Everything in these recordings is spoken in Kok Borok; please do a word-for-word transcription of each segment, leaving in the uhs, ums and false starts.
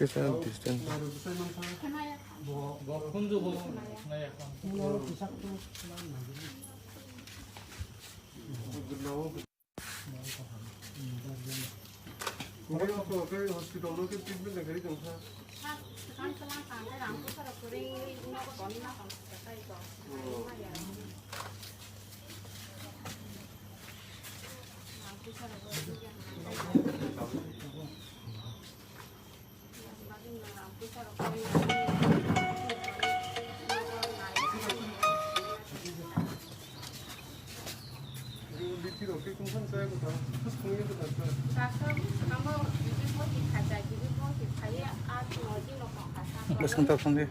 Distance. Hospital no ke treatment na gari tong kha. Bwswk tong thangdi.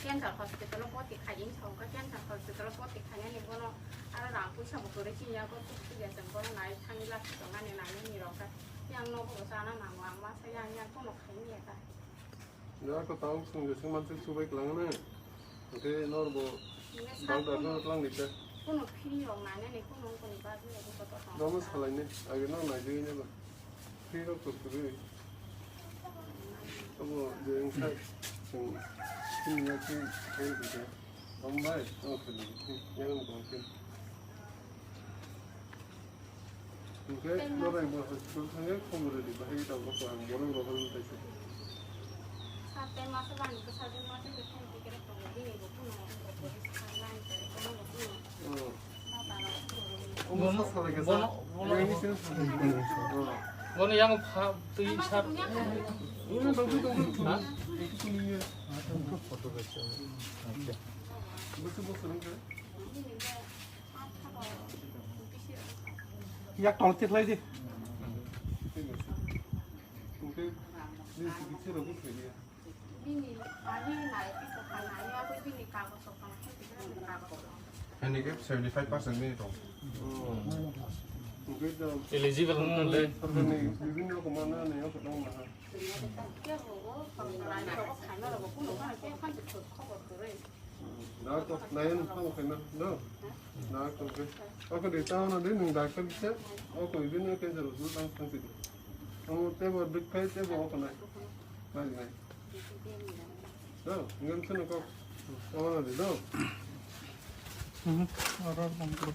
Cancer hospital o boti khaiyeng songkha, cancer hospital o boti khainani bono aro rang puisa bo kwrwi chini yago, puya chwng bono nai thangwi last tongnani nainani rok kha. Yang nogo bo chana nango, ang masa yang yang kono khaini ya kha. Ako tau sung jesung mansuk subai kwlangno. Oke, nor bo bang da no tlang ni ta. Kono phini rok nainani kono kono ba ni ko to. Domo salaini, age no nai dei ne ba. Free rok kwrwi. Abo je wngkha chwng chini ya ki help khe. Hambai, o khwlwi. Yang wngkha. Hwnkhe norai bo hospital thangwi khobor rwdi, bahai tongo ko ang borok rohorwi taisa. Oh. Bono, bono, bono, bono yang pha twi sar. Ha? Yak tol tik lai di. Handicap seventy five percent ni tong. Eligible wng de. Doctor, nayan tamo khaina, no? Doctor, okay. Ako di tao na din, nung doctor bisa, ako ibin na cancer hospital tang tang sidi. Ang tebo dukkai, tebo ako nai. Nai, nai. No, ngan sunu kok. Tao na di, no? Mhm. Oro, oro.